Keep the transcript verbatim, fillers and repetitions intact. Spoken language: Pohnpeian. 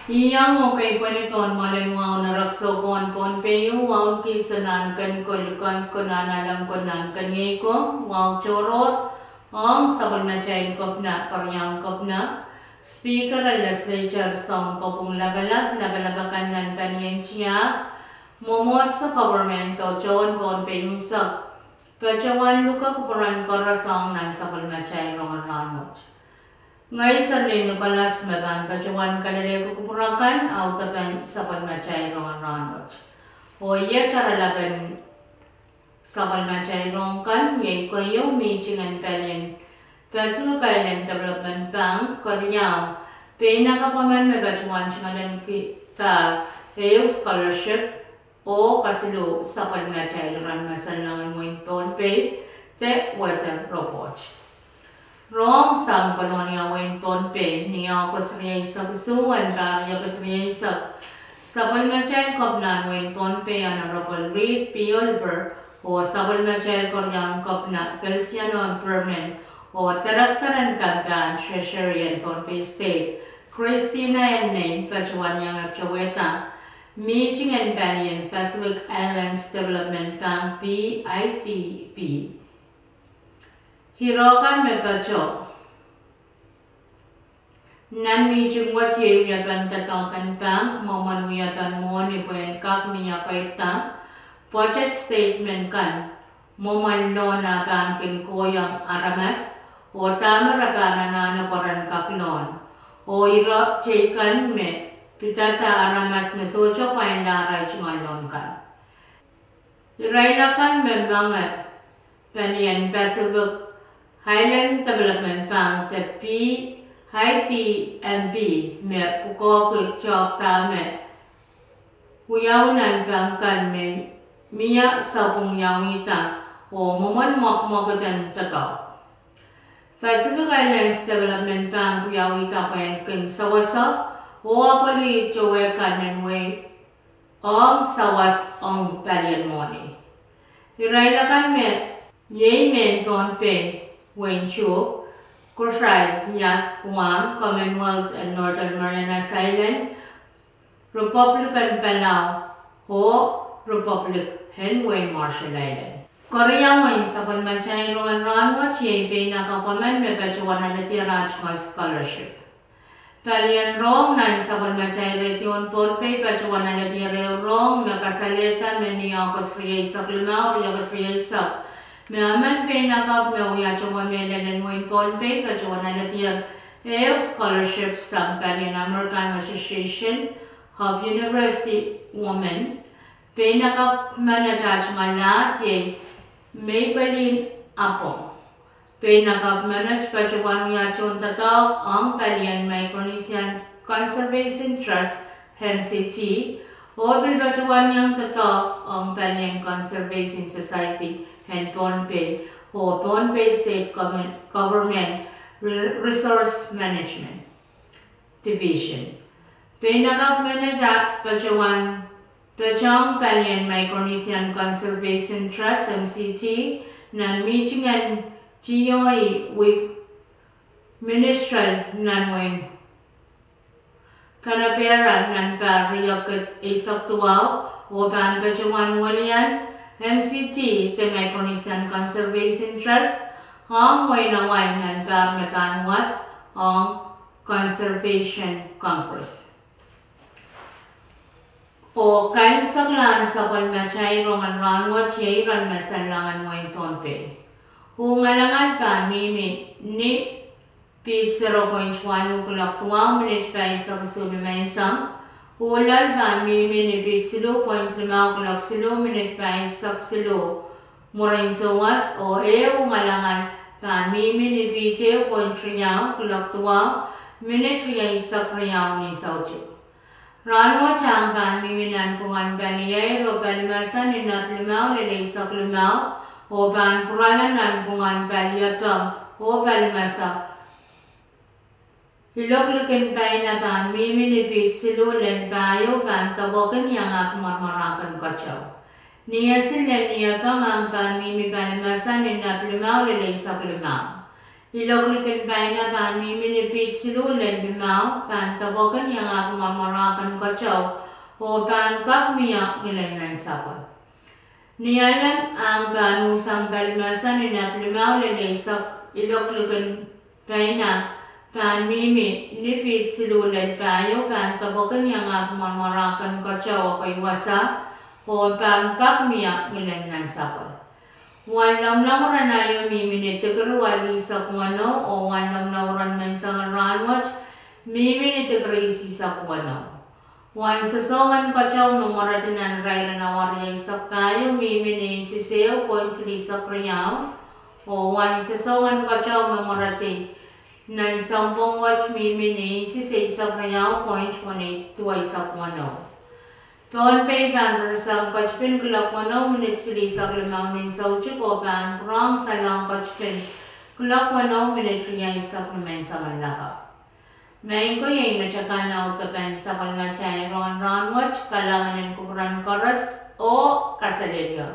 Iang oh keipweni pohn mwoalen wahu en erekiso ko en Pohnpei, wahu kis en Nahnken ko, Likend ko, Nahnalek ko, Nahnken iei ko, wahu tohrohr ong sapwellimatail Kepina, Keriaun Kepina, Speaker en Legislature, Sounkopwung Lapalap, lapalap akan nan palien tiahk, mwomwohdiso, government oh tohn Pohnpei unsek, patohwan luke kupwuren koaros ong nan sapwellimatail rongen rahnwet. Ngehi Serlin Nicholas me pahn patohwan kalelehki kupwur akan audepen sapwellimatail rongen rahnwet. Oh iet oaralapen sapwellimatail rohng kan iei keieu: mihting en palien Pacific Island Development Bank; keriau, peinakapw emen me patohwan tungoalenkidahr ehu scholarship; oh kesiluh, sapwellimatail iren me sanleng en wehin Pohnpei de weather report. Rohng sang Kolonia, wehin Pohnpei, ni August rieisek isuh en pahr riekid rieisek, sapwellimatail Kepina en wehin Pohnpei, Honorable Reed P. Oliver, oh sapwellimatail Keriaun Kepina, Feliciano M. Perman, oh Director en Kampahn, Treasury en Pohnpei State, Christina N. Ney, patohwan iang towehda mihting en palien Pacific Islands Development Bank, P I D B. Ire kan me patoh nan mihting wet iei wiepen doadoahk en bank, mwomwen wiepen mwohni pwehn kak mie keirda, budget statement kan, mwomwen loan ah pahn kin kohieng aramas, oh dahme re pahn anahne pwe ren kak loan, oh ire teikan me pidada aramas me sohte pwainla arail tungoal loan kan. Irail akan me mange palien Pacific Island Development Bank de P I D M B me pwukoahki tehk dahme wiawi nan bank kan me mie sapwung wiawihda oh mwomwen mwekmwekid en doadoahk. Pacific Islands Development Bank wiawihda pwehn kin sewese oh apwalih towe kan en wehi ong sawas ong palien mwohni. Irail akan me iei mehn Pohnpei, wehin Chuuk, Kosrae, Iad, Guam, Commonwealth and Northern Mariana Islands, Republic en Palau, oh Republic en wehin Marshall Island. Keriau en sapwellimatail rongen rahnwet iei peinakapw emen me patohwan aledier ah tungoal scholarship. Palien rohng nan sapwellimatail radio en Pohnpei patohwan aledier ehu rohng me kasalehda me ni August rieisek limau, riekid rieisek, me emen peinakapw me wia towe mehlel en wehin Pohnpei patohwan aledier ehu scholarship sang palien American Association of University Women. Peinakapw menet ah tungoal lahd iei Maybelline Apong. Peinakapw menet patohwan wia tohn doadoahk ong palien Micronesian Conservation Trust, M C T, oh pil patohwan iang doadoahk ong palien Conservation Society en Pohnpei oh Pohnpei State Government, Government Re-, Resource Management Division. Peinakapw menet ah patohwan patohng palien Micronesian Conservation Trust, M C T, nan mihting en T O E Week Ministerial nan wehin Canberra nan pahr riekid eisek duwau, oh pahn patohwan welian M C T de Micronesian Conservation Trust ong wehin Hawaii nan pahr me pahn wad ong Conservation Congress. Oh kaimwiseklahn sapwellimatail rongen rahnwet iei iren me sanleng en wehin Pohnpei. Uh ngalangal pahn mihmi ni piht zero point one oh kilok duwau minit pahisek isuh nimenseng. Uh loal pahn mihmi ni piht siluh point limau kilok siluh minit pahisek siluh mwurin souwas, oh ehu ngalangal pahn mihmi ni piht ehu point riau kilok duwau minit rieisek riau ni soutik. Rahnwet ahng pahn mihmi nanpwungen pali eir oh pali mesa ni nehr limau lel eisek limau, oh pahn pwurala nanpwungen pali epeng oh pali mesa. Ilok likin paina pahn mihmi ni piht siluh lel pahieu, pahn depwekin iangahki mwaramwarahken keteu. Ni esil lel ni epeng ahng pahn mihmi pali mesa ni nehr limau lel eisek limau. Ilok likin paina pahn mihmi ni piht siluh lel limau, pahn depwekin iangahki mwaramwarahken keteu, oh pahn kak mie ngilen nansapwe. Ni alem ahng pahn uhsang palimese ni nap limau lel eisek. Ilok likin paina pahn mihmi ni piht siluh lel pahieu, pahn depwekin iangahki mwaramwarahken keteu, ekei wasa, oh pahn kak mie ngilen nansapwe. Wen lomwlomw ren aio mihmi ni dikiri walihsek weneu, oh wen lomwlomw ren menseng en rahnwet mihmi ni dikiri isihsek weneu. Wen sosohng en keteu me mweredi nan irair en awa rieisek pahieu mihmi ni inches ehu point silihsek riau, oh wen sosohng en keteu me mweredi nan sounpwong wet mihmi ni inches eisek riau point weneu, duweisek weneu. Pohnpei pahn ririsang ketipin kuloak weneu minit silihsek limau ni soutik oh pahn pwurehng salong ketipin kuloak weneu minit rieisek ni menseng en lakapw. Maing ko, iei me te kan audepen sapwellimatail rongen rahnwet. Kalahngan en kupwuren koaros oh kaselehlie.